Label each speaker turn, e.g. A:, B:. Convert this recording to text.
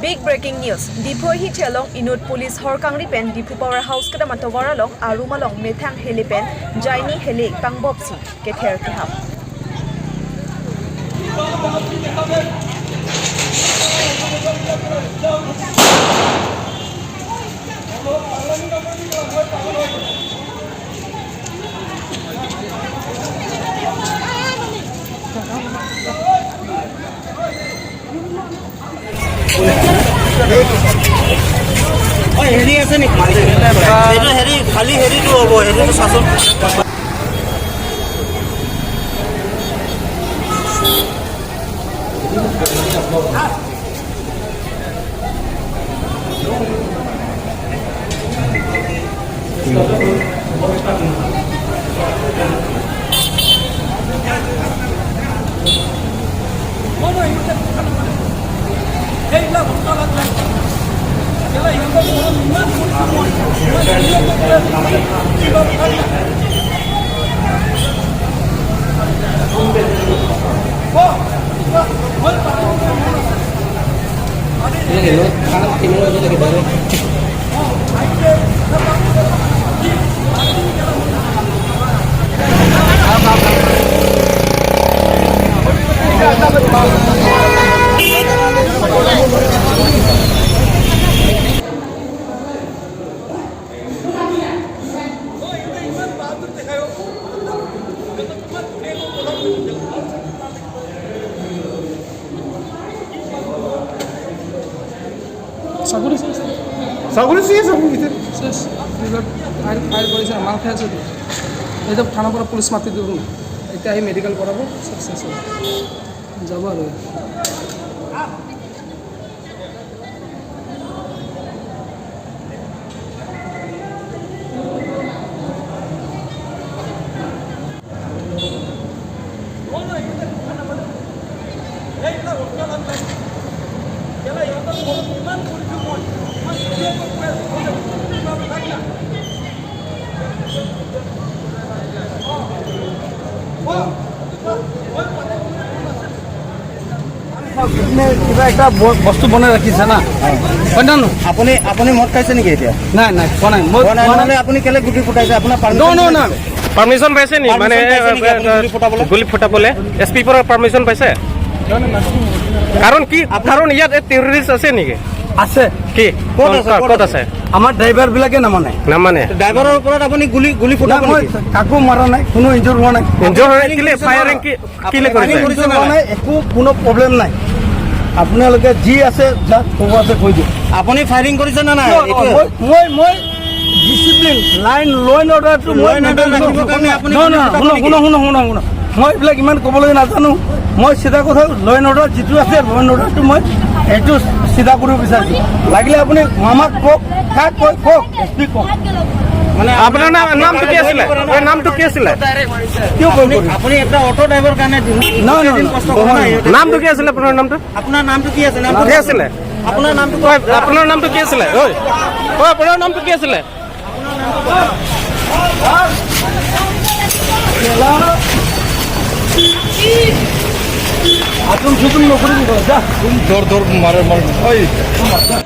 A: Big breaking news. Diphu hi chelong inut police horkangri pen Diphu power house kada matawara long arumalong methang heli pen jaini heli tangbop si kether kehap.
B: হেৰি আছে নেকি? এইটো হেৰি খালী হেৰিটো হ'ব, হেৰিটো চাচোন।
C: ফায়াৰ কৰিছে, মাল খাই আছে। এতিয়া থানাৰ পৰা পুলিচ মাতি দিব, এতিয়া আহি মেডিকেল কৰাব, ছাকচেছ যাব আৰু। কিবা এটা বস্তু বনাই ৰাখিছে না?
B: আপুনি মদ খাইছে নেকি এতিয়া?
C: নাই নাই, খোৱা নাই মই।
B: নহ'লে আপুনি কেলে গুটি ফুটাইছে? আপোনাৰ
D: পাৰ্মিশ্যন পাইছে নি? মানে গুলি ফুটাবলৈ এছ পি পৰা পাৰ্মিশ্যন পাইছে? কাৰণ কি? কাৰণ ইয়াত টেৰৰিষ্ট আছে নেকি?
C: আছে।
D: কি ক'ত আছে?
C: আমাৰ ড্ৰাইভাৰ বিলাকে নামানে।
D: নামানে?
B: ড্ৰাইভাৰৰ ওপৰত আপুনি গুলি গুলি ফুটাব?
C: কাকো মাৰা নাই, কোনো ইনজৰ হোৱা নাই।
D: ইনজৰ হোৱা নাই? ফায়াৰিং কি কেলে কৰিছে?
C: নাই, একো কোনো প্ৰব্লেম নাই। আপোনালোকে যি আছে যাক ক'ব আছে কৈ দিয়ক।
B: আপুনি ফায়াৰিং কৰিছে নে নাই?
C: মই মই ডিচিপ্লিন লাইন ল এণ্ড অৰ্ডাৰটো মই শুনো শুনো শুনো শুনো, মই এইবিলাক ইমান ক'বলৈ নাজানো। মই চিধা কথা, ল এণ্ড অৰ্ডাৰ যিটো আছে, ল এণ্ড অৰ্ডাৰটো মই এইটো চিধা কৰিব বিচাৰিছোঁ। লাগিলে আপুনি মামাক কওক, কাক কয় কওক, এছ পি কওক।
D: মানে আপোনাৰ নামটো কি আছিলে? নামটো কি আছিলে?
C: কিয়?
B: আপুনি এটা অটো ড্ৰাইভাৰ কাৰণে
D: নামটো কি আছিলে? আপোনাৰ নামটো,
B: আপোনাৰ নামটো কি আছিলে?
D: কি আছিলে
B: আপোনাৰ নামটো?
D: আপোনাৰ নামটো কি আছিলে? ঐ ঐ, আপোনাৰ নামটো কি আছিলে?
C: আতুম চুতুম নকৰিবি, যা।
E: দৌৰ দৌৰ মাৰে মাৰে।